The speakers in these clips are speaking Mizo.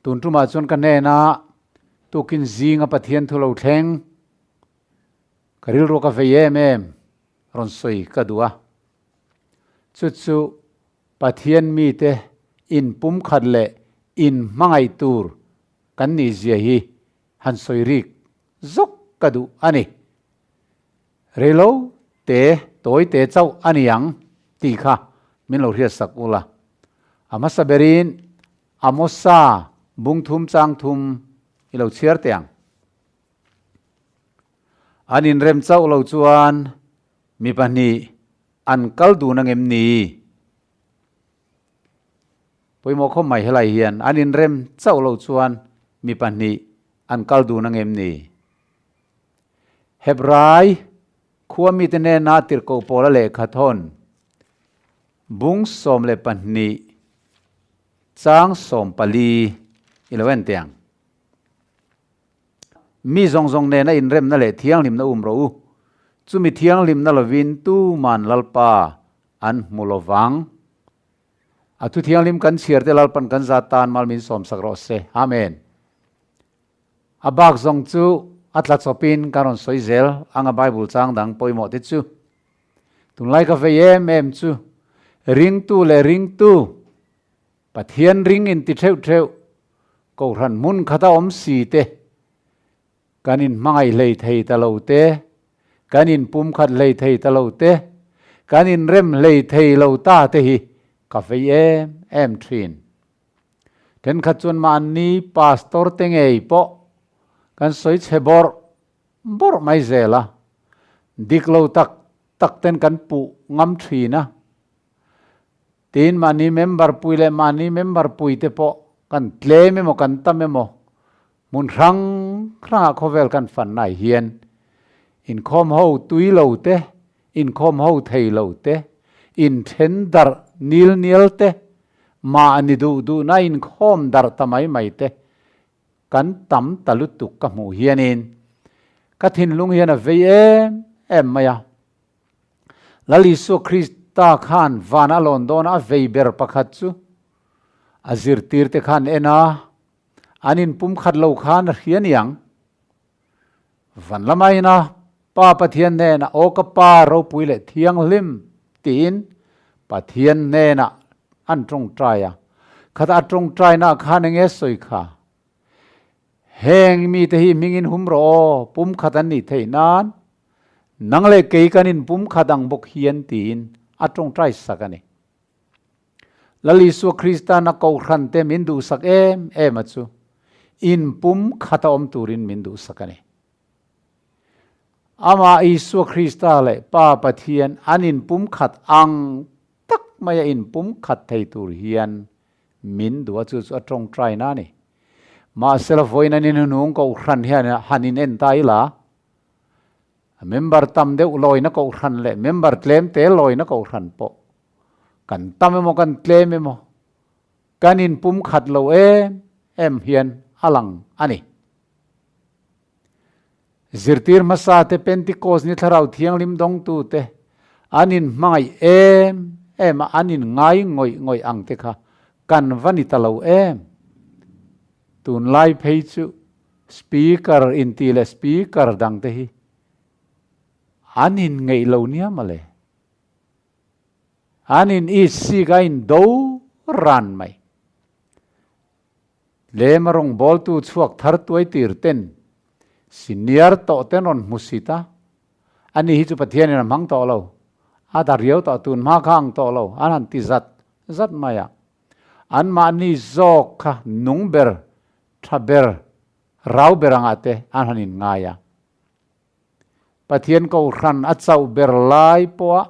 Tun tumah chuan ka hnena tukin zinga Pathian thu lo thleng ka rilru ka vei em em rawn sawi ka duh a. Chu chu Pathian mite inpumkhat leh inhmangaih tur kan nih zia hi han sawi rik zawk ka duh a ni. Reilo te tawi te chauh a ni ang tih kha min lo hriat sak ula. A hmasa berin Amosa bung thum chang thum i lo chhiar teh ang. An inrem chauh lo chuan mi pahnih an kal dun angem ni? Pawimawh khawp mai helai hian an inrem chauh lo chuan mi pahnih an kal dun angem ni? Hebrai khua mite hnena tirhkoh pawla lehkha thawn bung 12 chang 14 i lo en teh ang. Mi zawng zawng nena inremna leh thianghlimna um rawh u. Chumi thianghlimna lovin tuman Lalpa an hmu lo vang. A thu thianghlim kan chhiar te Lalpan kan zat tan mal min sawmsak rawh se. Amen. A bak zawng chu a tla chawpin kan rawn sawi zel anga Bible chang dang pawimawh te chu. Tunlai ka vei em em chu ringtu leh ringtu Pathian ring in ti theuh theuh Kohhran hmun khata awm si te kan inhmangaih hlei thei ta lo te, kan inpumkhat hlei thei ta lo te, kan inrem hlei thei lo ta te hi ka vei em em thin. Thenkhat chuan mahni pastor te ngei pawh kan sawi chhe bawrh bawrh mai zel a, dik lo tak tak ten kan puh ngam thin a. Tin, mahni member pui leh mahni member pui te pawh kan tlem emaw kan tam emaw hmun hrang hrangah khawvel kan fan nai hian inkhawm ho tui lo te, inkhawm ho thei lo te, inthen darh nil nial te, mahni duh duhna inkhawm darh ta mai mai te kan tam ta lutuk ka hmuh hianin ka thinlung hian a vei em em mai a. Lal Isua Krista khan van a lawn dawn a vei ber pakhat chu a zirtirte khan en a, an inpumkhat lo khan a hria niang. Van lama ina Pa Pathian hnenah Aw ka Pa ropui leh thianghlim tiin Pathian hnenah an tawngtai a, khata a tawngtaina khan enge sawi kha? Heng mite hi hmingin hum rawh aw, pumkhat an nih theih nan nang leh kei kan inpumkhat ang bawk hian tiin a tawngtai sak a ni. Lal Isua Kristan a kohhran te min duhsak em em a chu inpumkhat a awm turin min duhsak a ni. Amah Isua Krista leh Pa Pathian an inpumkhat ang tak maia inpumkhat thei tur hian min duh a, chu chu a tawngtaina a ni. Mahsela vawiin an inhnung kohhran hian han in en ta ila, member tam deuh lawina kohhran leh member tlem te lawina kohhran pawh kan tam emaw kan tlem emaw kan inpumkhat lo em em hian a lang a ni. Zirtir hmasa te Pentecost ni thlarau thianghlim dawngtu te an inhmangaih em em a, an inngai ngawih ngawih ang te kha kan va ni ta lo em. Tunlai phei chu speaker inti leh speaker dang te hi an inngeih lo nia mawle. An in isik a in do ran mai. Lem a rawngbawltu chhuak thar tuai tir ten senior tawh ten rawn hmu sit a, ani hi chu Pathianin a hmang tawh lo, a da riau tawh tun hma kha ang tawh lo, an han ti zat zat mai a. Anmahni zawk kha nung ber, tha ber, rau ber angah te an han inngai a. Pathian kohhran a chauh ber lai pawha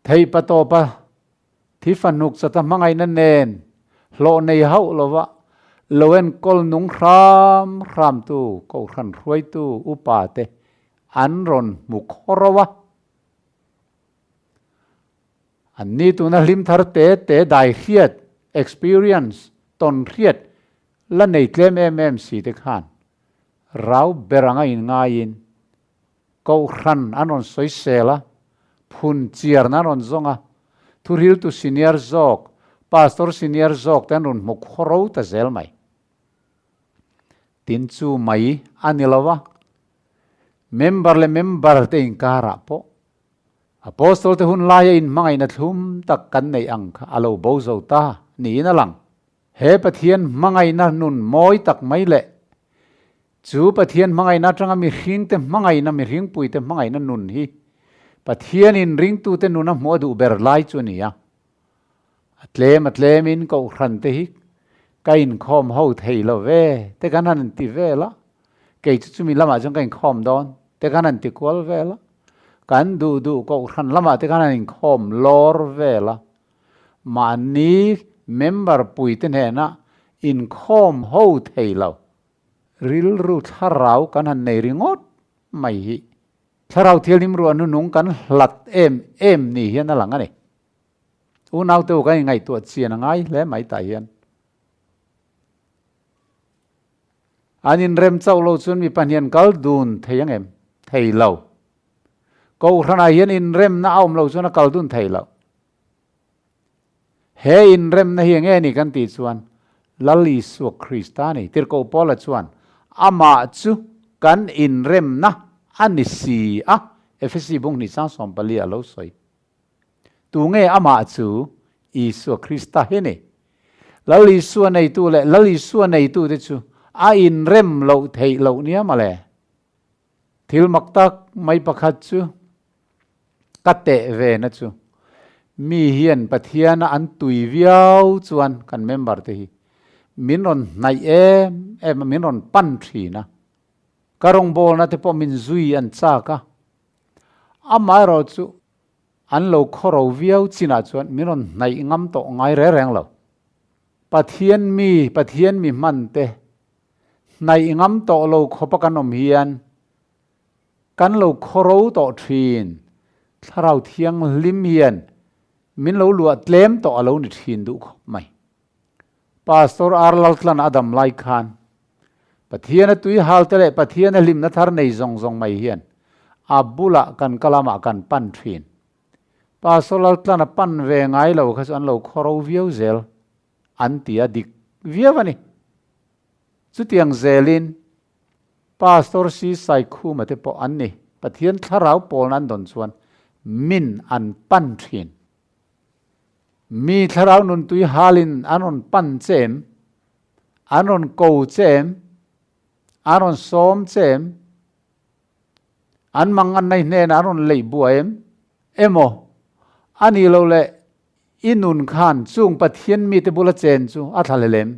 theih pa tawpa thi fahnuk chata hmangaihna nen hlawh nei hauh lova lo enkawl nung hram hramtu kohhran hruaitu upa te an rawn hmu khawro a. Anni tuna hlim thar te te dai hriat, experience, tawn hriat la nei tlem em em si te khan Rau ber anga inngaiin Kohhran an rawn sawisel a, phun chiarna an rawn zawng a, thuhriltu senior zawk Pastor senior zawk te an rawn hmu khawro ta zel mai. Tin chu mai a ni lo a, member leh member te inkarah pawh Apostle te hun laia inhmangaihna thlum tak kan neih ang kha a lo bo zo ta niin a lang. He Pathian hmangaihna nun mawi tak mai leh chu Pathian hmangaihna atanga mihringte hmangaihna, mihringpuite hmangaihna nun hi Pathianin ringtute nuna hmuh a duh ber lai chu a ni a. A tlem a tlemin kohhran te hi ka inkhawm ho thei lo ve te kan han inti vel a, kei chu chumi lamah chuan ka inkhawm dawn te kan han ti kual vel a, kan duh duh kohhran lamah te kan han inkhawm lawr vel a, mahni member puite hnena inkhawm ho thei lo rilru thlarau kan han nei ringawt mai hi thlarau thianghlim ruah nunung kan hlat em em ni hian a lang a ni. Unaute u kan inngaihtuah chian a ngai hle mai tah hian. An inrem chauh lo chuan mi pahnihan kal dun thei ang em? Thei lo. Kohhranah hian inremna a awm lo chuan a kal dun thei lo. He inremna hi enge ni kan tih chuan Lal Isua Krista a ni. Tirhkoh Paula chuan amah chu kan inremna a ni si a, Efesi bung hnih sang 14 a lo sawi. Tunge amah chu Isua Krista hi ni? Lal Isua neitu leh Lal Isua neitute chu a inrem loh theih loh nia mawle. Thil mak tak mai pakhat chu ka teh ve na chu mi hian Pathiana an tui viau chuan kan member te hi min rawn hnaih em em a, min rawn pan thin a. Ka rawngbawlna te pawh min zui an chak a. Amaherawh chu an lo khawro viau chinah chuan min rawn hnaih ngam tawh ngai reng reng lo. Pathian mi, Pathian mi hman te hnaih ngam tawh lo khawpa kan awm hian kan lo khawro tawh thin. Thlarau Thianghlim hian min lo luah tlem tawh a lo ni thin duh khawp mai. Pastor R. Laltlan a dam lai khan Pathian a tui hal te leh Pathian a hlimna thar nei zawng zawng mai hian a bulah kan ka lamah kan pan thin. Pastor Laltlan a pan ve ngai lo kha chu an lo khawro viau zel an ti a dik viau a ni. Chutiang zelin Pastor Si Saikhuma te pawh an ni. Pathian thlarau pawlna an dawn chuan min an pan thin. Mi thlarau nuntui halin an rawn pan che em? An rawn ko che em? An rawn sawm che em? An mang an nei hnenah an rawn leih buai em? Emaw, a nih loh leh i nun khan chung Pathian mite bula chen chu a thlahlel em?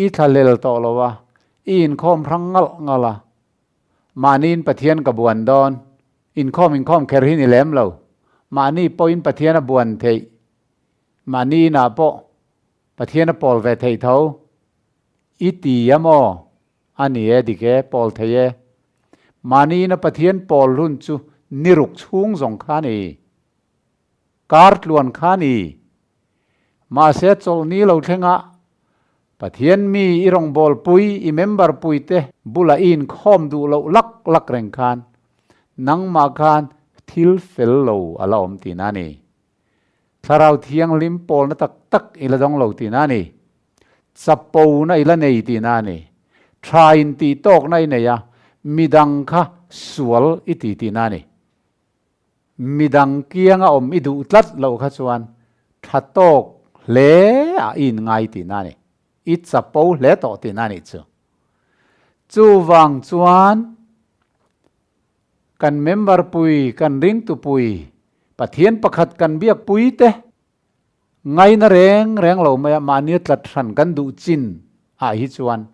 I thlahlel tawh lo a, i inkhawm hrang ngalh ngalh a, Mahniin Pathian ka buan dawn. Inkhawm inkhawm kher hi ni lem lo. Mahni pawhin Pathian a buan theih. Mahni inah pawh Pathian a pawl ve theih tho. I ti a maw? A ni e, dik e, pawl thei e. Mahni ina Pathian pawl hun chu ni ruk chhung zawng kha a ni. Kar tluan kha a ni. Mahse chawlhni lo thlengah Pathian mi i rawngbawlpui, i member puite bulah i inkhawm duh loh lak lak reng khan nangmah khan thil fel lo a la awm tihna a ni. Thlarau Thianghlim pawlna tak tak i la dawng lo tihna a ni. Chapona i la nei tihna a ni. Tha intihtawkna i nei a, midang kha sual i ti tihna a ni. Midang kianga awm i duh tlat loh kha chuan tha tawk hle a i inngai tihna a ni. I chapo hle tawh tihna a nih chu. Chuvang chuan kan member pui, kan ringtu pui, Pathian pakhat kan biak pui te ngaina reng reng lo mai a, mahni tlat hran kan duh chin ah hi chuan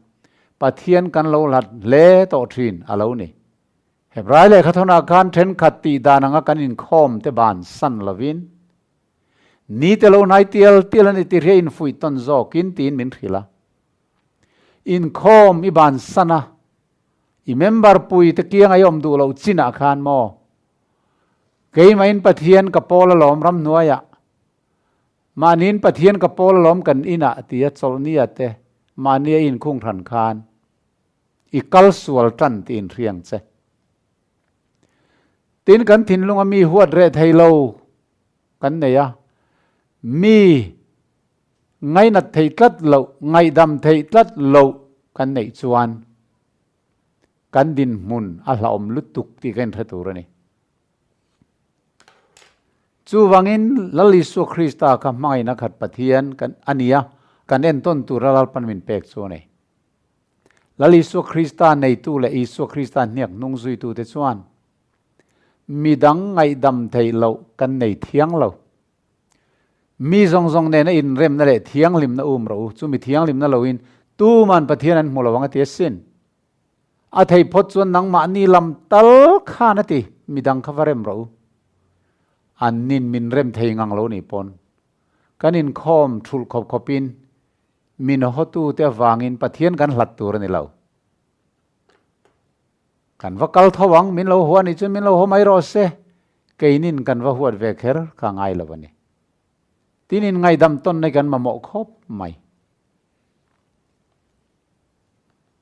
Pathian kan lo hlat hle tawh thin a lo ni. Hebrai lehkhathawnah khan thenkhat tih dan anga kan inkhawm te ban san lovin, Ni te lo hnai tial tial a ni ti hria infuih tawn zawkin tiin min hrilh a. Inkhawm i ban san a, i member pui te kianga i awm duh loh chinah khan maw? Keimahin Pathian ka pawl alawm ramhnuaiah, mahniin Pathian ka pawl alawm kan inah tia chawlhnia te mahnia i inkhung hran khan, I kal sual tan tih inhriang che. Tin, kan thinlunga mi huat reh thei lo kan nei a. Mi ngainat theih tlat loh, ngaihdam theih tlat loh kan neih chuan kan dinhmun a hlauhawm lutuk tih ka inhre tur a ni. Chuvangin Lal Isua Krista kha hmangaihna khat Pathian kan a ni a, kan entawn tura Lalpan min pek chu a ni. Lal Isua Krista neitu leh Isua Krista hniak hnung zuitute chuan midang ngaihdam theih loh kan nei thiang lo. Mi zawng zawng nena inremna leh thianghlimna um rawh u, chumi thianghlimna loin tuman Pathian an hmu lo ang a ti asin. A thei phawt chuan nangmahni lam tal khan a ti, midang kha va rem rawh u. An nin min rem thei ngang lo nih pawn kan inkhawm thulh khawp khawpin Min hawtute avangin Pathian kan hlat tur a ni lo. Kan va kal tho ang, min lo huah nih chuan min lo haw mai rawh se, keinin kan va huat ve kher kha ngai lo a ni. Tin in ngaihdam tawn na hi kan mamawh khawp mai.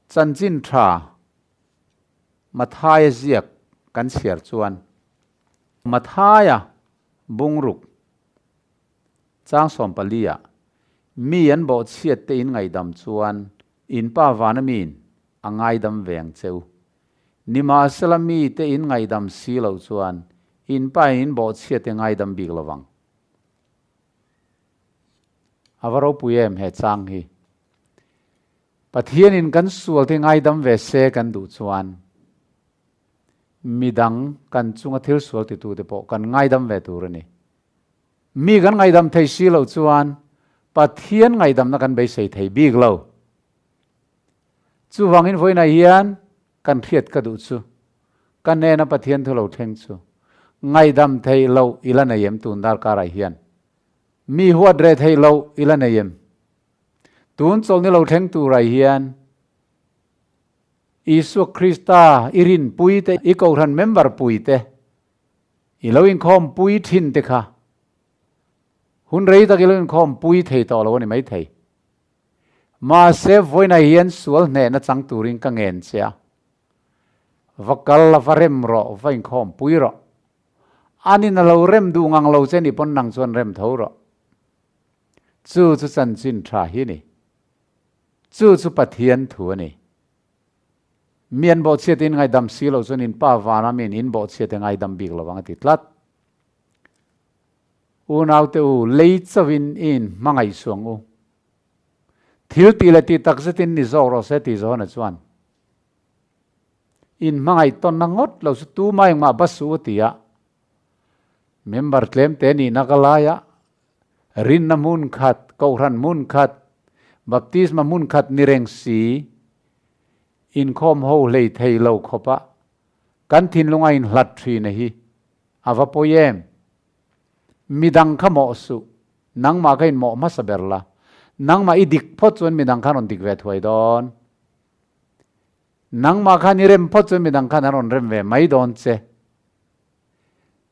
Chanchin tha Mathaia ziak kan chhiar chuan Mathaia bungruk Chang 14 ah, Mi an bawhchhiat te in ngaihdam chuan in pa vana miin a ngaidam ve ang che u. Nimahsela mi te in ngaihdam si loh chuan in pa in in bawhchhiat te ngaidam bik lo vang. A va ropui em he chang hi. Pathian in kan sual te ngaidam ve se kan duh chuan midang kan chunga thil sual titu te pawh kan ngaidam ve tur a ni. Mi kan ngaihdam thei si loh chuan Pathian ngaihdamna kan beisei thei bik lo. Chuvangin vawiinah hian kan hriat ka duh chu, ka nena Pathian thu lo thleng chu ngaihdam theih loh i la nei em tun darkarah hian? Mi huat reh theih loh i la nei em? Tun chawlhni lo thleng turah hian Isua Krista i rinpui te, i kohhran member pui te, I lo inkhawm pui thin te kha hun rei tak i lo inkhawm pui thei tawh lo a ni maithei. Mahse vawiinah hian sual hnehna chang turin ka ngen che a, va kal la, va rem rawh, va inkhawm pui rawh. Anin a lo rem duh ngang lo che nih pawn nang chuan rem tho rawh. Chu chu chanchin tha hi a ni. Chu chu Pathian thu a ni. Mi an bawhchhiat in ngaidam si lo chuan in pa vana mi in bawhchhiat e ngaidam bik lo ang a ti tlat. Unaute u, lei chauhin i in hmangaih suang u. Thil tih leh tih tak zetin ni zawk rawh se ti Johana chuan. In hmangaih tawnna ngawt lo chu tumah engmah ba suh u ti a. Member tlem te nihna ka lai a, rinna hmun khat, kohhran hmun khat, baptisma hmun khat ni reng si, inkhawm ho hlei thei lo khawpa kan thinlung a inhlat thin a hi a va pawi em? Midang kha mawh suh, nangmah kha inmawh hmasa ber la, nangmah i dik phawt chuan midang khan rawn dik ve thuai dawn. Nangmah khan i rem phawt chuan midang khan an rawn rem ve mai dawn che.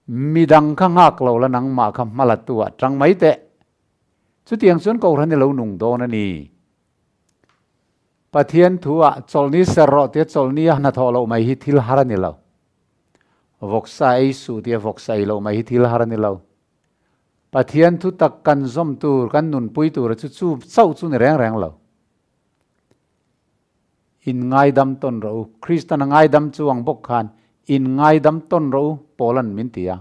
Midang kha nghak lo la nangmah kha hma la tu ah tang mai teh. Chutiang chuan Kohhran hi lo nung dawn a ni. Pathian thu ah chawlhni ser rawh tia chawlhni a hnathawh loh mai hi thil har a ni lo. Vawksa ei suh tia vawksa ei loh mai hi thil har a ni lo. Pathian thu tak kan zawm tur, kan nunpui tur a chu chu chauh chu ni reng reng lo. In ngaidam tawn rawh u. Kristan a ngaidam chu ang bawk khan in ngaidam tawn rawh u, Paula'n min ti a.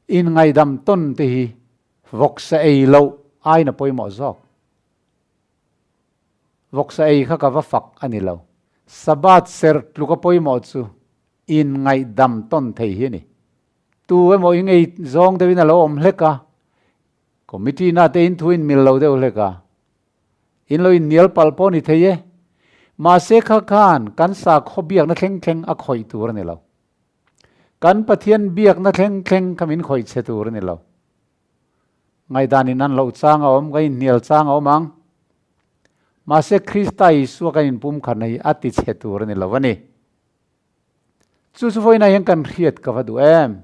In ngaidam tawn te hi vawksa ei loh aiin a pawimawh zawk. Vawksa ei kha ka va fak a ni lo. Sabbath serh tluk a pawimawh chu in ngaihdam tawn thei hi a ni. Tu emaw i ngei zawng deuhin a lo awm hlek a, committee na te in thu in mil lo deuh hlek a, In lo innial palh pawh ni thei e. Mahse kha khan kan sakhaw biakna thleng thleng a khawih tur a ni lo. Kan Pathian biakna thleng thleng kha min khawih chhe tur a ni lo. Ngaihdan in an loh chang a awm, kan inhnial chang a awm ang. Mahse Krista Isua kan inpumkhatna hi a ti chhe tur a ni lo a ni. Chu chu vawiinah hian kan hriat ka va duh em?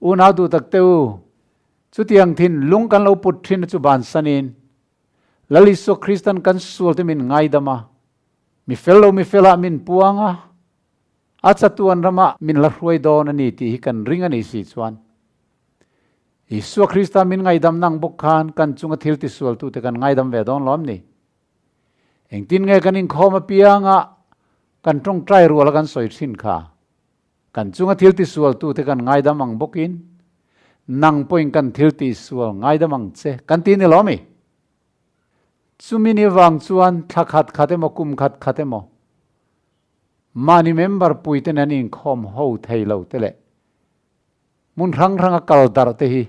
Unau duh tak te u, chutiang thin lung kan lo put thin chu bansanin Lal Isua Kristan kan sual te min ngaidam a, mi fel lo mi felah min puang a, a chatuan ramah min la hruai dawn a ni tih hi kan ring a ni si chuan. Isua Krista min ngaidam nang bawk khan kan chunga thil tisualtute kan ngaidam ve dawn lawm ni? Engtin nge kan inkhawm apianga kan tawngtai ruala kan sawi thin kha? Kan chunga thil tisualtute kan ngaidam ang bawkin nang pawhin kan thil tihsual ngaidam ang che kan ti ni lawm i? Chumi ni vang chuan thla khat khat emaw kum khat khat emaw mahni member puiten an inkhawm ho thei lo te leh Hmun hrang hranga kal darh te hi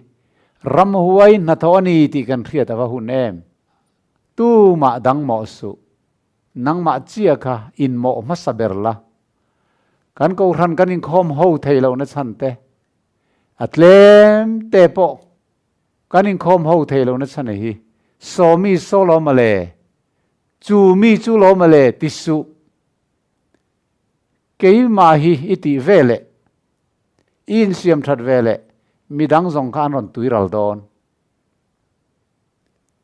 ramhuai hnathawh a ni tih kan hriat a va hun em? Tumah dang mawh suh, nangmah chia kha inmawh hmasa ber la. Kan kohhran kan inkhawm ho thei lohna chhan te, a tlem te pawh kan inkhawm ho thei lohna chhan hi saw mi saw lo mawle, chu mi chu lo mawle ti suh. Keimah hi i tih ve leh I insiam that ve leh midang zawng kha an rawn tui ral dawn.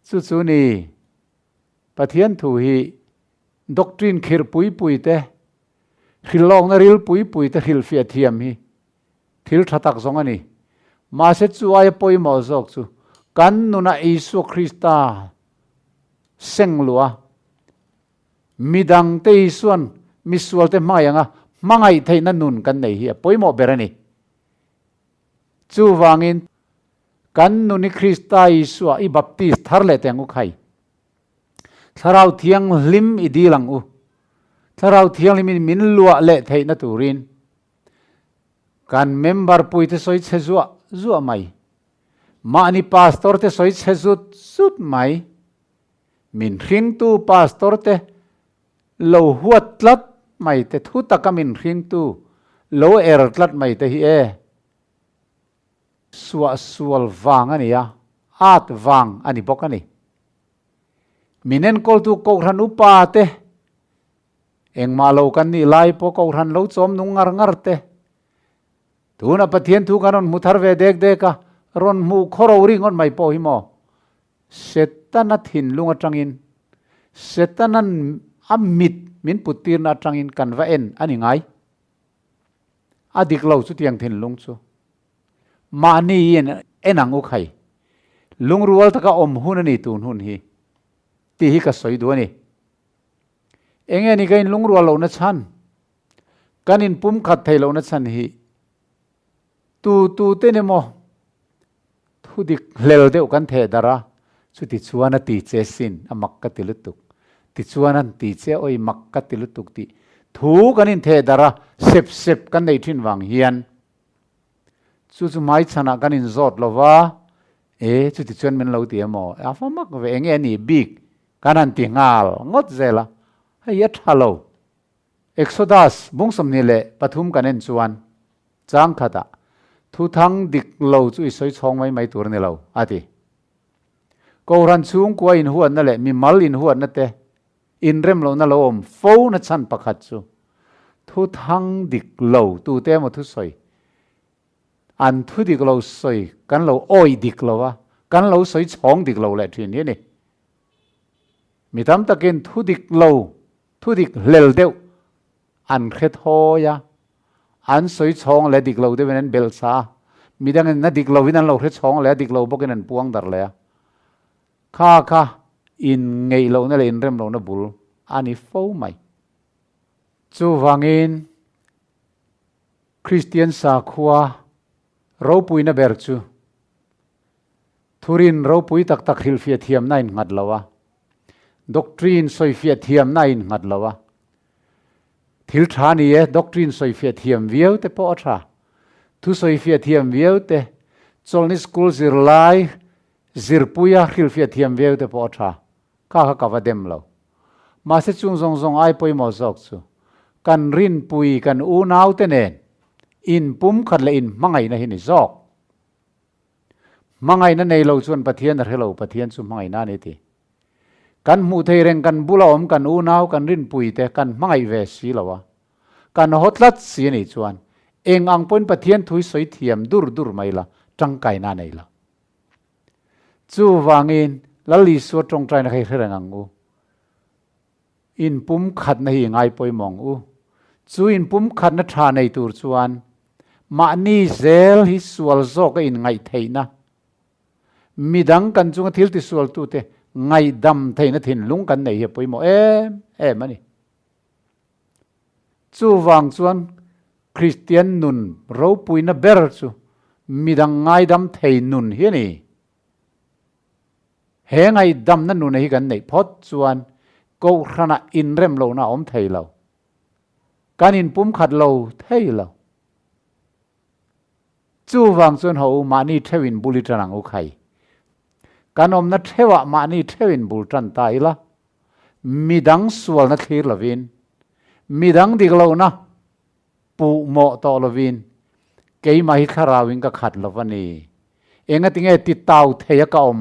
Chu chu ni, Pathian thu hi doctrine khirh pui pui te, hrilhlawkna ril pui pui te hrilhfiah thiam hi thil tha tak zawng a ni. Mahse chu aia pawimawh zawk chu kan nunah Isua Krista seng luh a, Midangte Isuan misualte hmangaih anga hmangaih theihna nun kan nei hi a pawimawh ber a ni. Chuvangin, kan nun hi Krista Isua i baptist thar leh teh ang u khai. Thlarau Thianghlim i dil ang u. Thlarau Thianghlimin min luah leh theihna turin kan member puite sawi chhe zuah zuah mai. Mahni pastor te sawi chhe zut zut mai. Min hringtu pastor te lo huat tlat mai te thu taka min hringtu lo er tlat mai te hi e suahsual vang a ni a, at vang a ni bawk a ni. Min enkawltu Kohhran upa te engmah lo kan nih lai pawh Kohhran lo chawm nung ngar ngar te tuna Pathian thu kan rawn hmu thar ve dek dek a, rawn hmuh khawro ringawt mai pawh hi maw Setana thinlung atangin, Setana'n a mit min puttirna atangin kan va en a ni ngai. A dik lo chutiang thinlung chu. Mahni in en ang u khai. Lungrual taka awm hun a ni tun hun hi. Tih hi ka sawi duh a ni. Enge ni ka in lungrual lohna chhan? Kan in pumkhat thei lohna chhan hi Tu tu te ni maw? Thu dik hlel deuh kan theh darh a, chuti chuan a ti che sin, a mak ka ti lutuk. Tichuan an ti che awi mak ka ti lutuk tih thu kan intheh darh a, sep sep kan nei thin vang hian chu chu hmaichhanah kan inzawt lo va, e chuti chuan min lo ti emaw, a fa mak ve enge a nih bik kan han ti nghal ngawt zel a, hei a tha lo. Exodus bung 23 kan en chuan chang khatah, Thuthang dik lo chu i sawi chhawng mai mai tur a ni lo, a ti. Kohhran chhungkua inhuatna leh mimal inhuatna te inrem lohna lo awm fo na chhan pakhat chu thuthang dik lo tute emaw thusawi an thu dik lo sawi kan lo awih dik lo a, kan lo sawi chhawng dik lo leh thin hi a ni. Mi tam takin thu dik lo Thu dik hlel deuh an hre thawi a, an sawi chhawng leh dik lo deuhin an belh sa a, midangin a dik lovin an lo hre chhawng leh a, dik lo bawkin an puang darh leh a. Kha kha inngeih lohna leh inrem lohna bul a ni fo mai. Chuvangin Kristian sakhua ropuina ber chu Thurin ropui tak tak hrilhfiah thiamna a innghat lo a, doctrine sawifiah thiamna a innghat lo a. Thil tha ni e, doctrine sawifiah thiam viau te pawh a tha. Thu sawifiah thiam viau te, chawlhni school zirlai zirpuia hrilhfiah thiam viau te pawh a tha. Kha kha ka va dem lo. Mahse chung zawng zawng ai pawimawh zawk chu kan rinpui kan unaute nen inpumkhat leh inhmangaihna hi ni zawk. Hmangaihna nei lo chuan Pathian a hre lo, Pathian chu hmangaihna a ni ti. Kan hmuh thei reng kan bula awm kan unau kan rinpui te kan hmangaih ve si lo a, kan haw tlat si a nih chuan eng ang pawhin Pathian thu hi sawi thiam dur dur mai la, tangkaina a nei lo. Chuvangin Lal Isua tawngtaina kha i hre reng ang u. Inpumkhatna hi i ngai pawimawh ang u. Chu inpumkhatna tha nei tur chuan mahni zel hi sual zawka inngaih theihna. Midang kan chunga thil tisualtute ngaihdam theihna thinlung kan neih hi a pawimawh em em a ni. Chuvang chuan Kristian nun ropuina ber chu midang ngaidam thei nun hi a ni. He ngaihdamna nuna hi kan neih phawt chuan Kohhranah inrem lohna a awm thei lo. Kan inpumkhat lo thei lo. Chuvang chuan ho u mahni theuhin bul i tan ang u khai. Kan awmna theuhah mahni theuhin bul tan ta ila, midang sualna thlir lovin, midang dik lohna puh mawh tawh lovin, keimah hi thlarauin ka khat lo va ni. Engatinge ti tau thei a ka awm?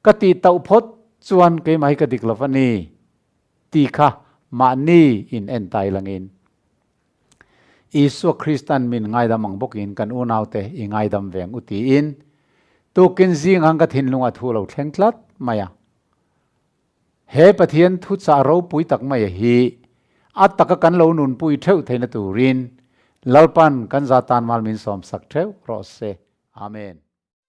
Ka tih tauh phawt chuan keimah hi ka dik lo va ni ti kha mahni in en ta ilangin. Isua Kristan min ngaidam ang bawkin kan unaute i ngaidam veng u tiin tukin zing ang ka thinlung a thu lo thleng tlat mai a. He Pathian thuchah ropui tak mai hi a taka kan lo nunpui theuh theihna turin Lalpan kan za tan mal min sawmsak theuh rawh se. Amen.